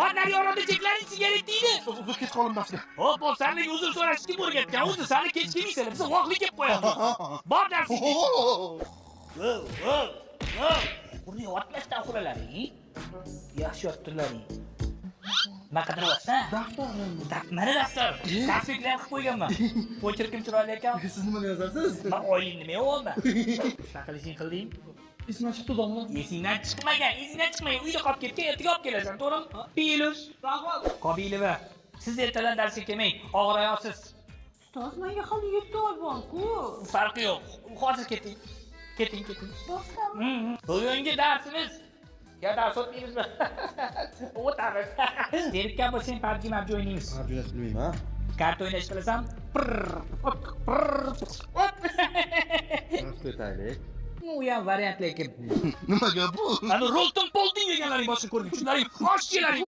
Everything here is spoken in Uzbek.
Bor naryoqda cheklaring sigaret deydi. Uzr, kech qoldim darsga. Hop, hop, sani uzr so'rashni kim o'rgatgan? O'zi sani kech kelmaysan, biz vaqtli kelib qo'yamiz. Bor darsga. Vov, vov, vov. Uni yotmasdan uxlalaring. Yaxshi yotdilaring. Nima qidiryapsan? Daftarim. Mana daftar. Tasbihlar qilib qo'yganman. Pochirkim chiroyli ekan. Siz nimani yozasiz? Men oylikni nima yeyapman? Shunaqa qilishing qilding. Esimdan chiqdi domla. Esingdan chiqmagan, esingdan chiqmagan. Uyda qolib ketgan, ertaga olib kelasan, to'g'rimi? Plus. Qobilova, siz ertadan darsga kelmang, og'ir oyoqsiz. Ustoz, menga hali 7 oy bor-ku. Farqi yo'q. Hozir keting. Keting, keting. Rostdan. Bugungi darsimiz ya dars o'tmaymizmi? O'tamiz. Zerikkan bo'lsang PUBG mabji o'ynaymiz. PUBG o'ynashni bilmayman. Karta o'ynash qilasan. Prr, op, prr, op. Dars o'taylik. U ham variant lekin. Nima gap bu? Ani Rolton Polding deganlaring boshqa ko'rdim. Shunlaring osh yelaring.